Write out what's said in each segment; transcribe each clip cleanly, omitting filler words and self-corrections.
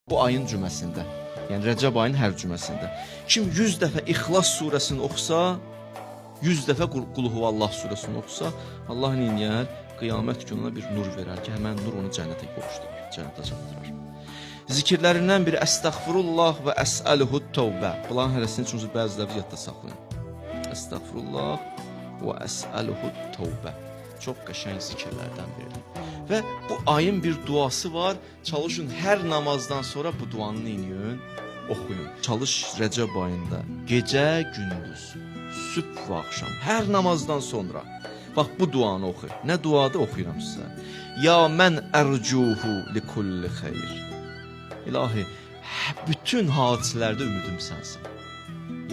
Bu ayın cüməsində, yəni Rəcəb ayının hər cüməsində kim 100 dəfə İxlas surəsini oxusa, 100 dəfə Qul huvallah surəsini oxusa, Allah neyniyər? Qiyamət gününə bir nur verər ki, həmən nur onu cənnətə qovuşdurur, cənnətə çatdırır. Zikirlərindən biri Əstəğfirullah və əsəluhu tövbə. Bunların hərəsini üçün bəziləri yadda saxlayın. Əstəğfirullah və əsəluhu tövbə. Çox qəşəng zikirlərdən biridir. Və bu ayın bir duası var. Çalışın hər namazdan sonra bu duanı neynəyin? Oxuyun. Çalış Rəcəb ayında gecə, gündüz, sübh və axşam hər namazdan sonra bax bu duanı oxu. Nə duadır oxuyuram sizə. Ya mən ərcuhu li kulli xeyr. İlahi, bütün hadisələrdə ümidim sənsən.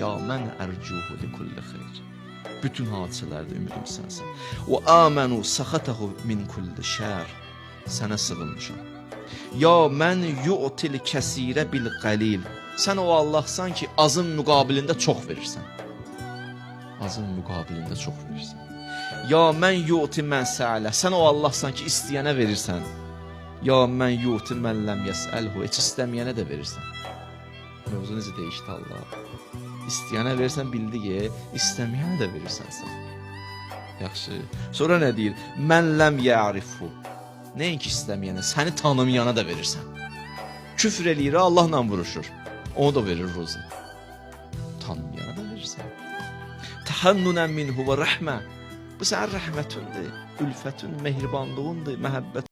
Ya mən ərcuhu li kulli xeyr. Bütün hadisələrdə ümidim sənsən. Və amanu saxatahu min kulli şər. Sənə sığınmışam. Ya mən yu'til kəsirə bil qalil. Sən o Allahsan ki, azın müqabilində çox verirsən. Azın müqabilində çox verirsən. Ya mən yu'ti mən səələ. Sən o Allahsan ki, istəyənə verirsən. Ya mən yu'ti mən ləm yəsəlhu. Heç istəməyənə də verirsən. Mövzu necə dəyişdi Allah? İstəyənə verirsən bildi ki, istəməyənə də verirsən sən. Yaxşı. Sonra nə deyir? Mən ləm ya'rifu. Nəinki istəməyənə, səni tanımayana da verirsən. Küfr eləyir, Allahla vuruşur. Onu da verir ruzi. Tanımayana da verirsən. Təhənnunən minhu və rəhmə. Bu sənin rəhmətindir, ülfətin, mehribanlığındır, məhəbbətin.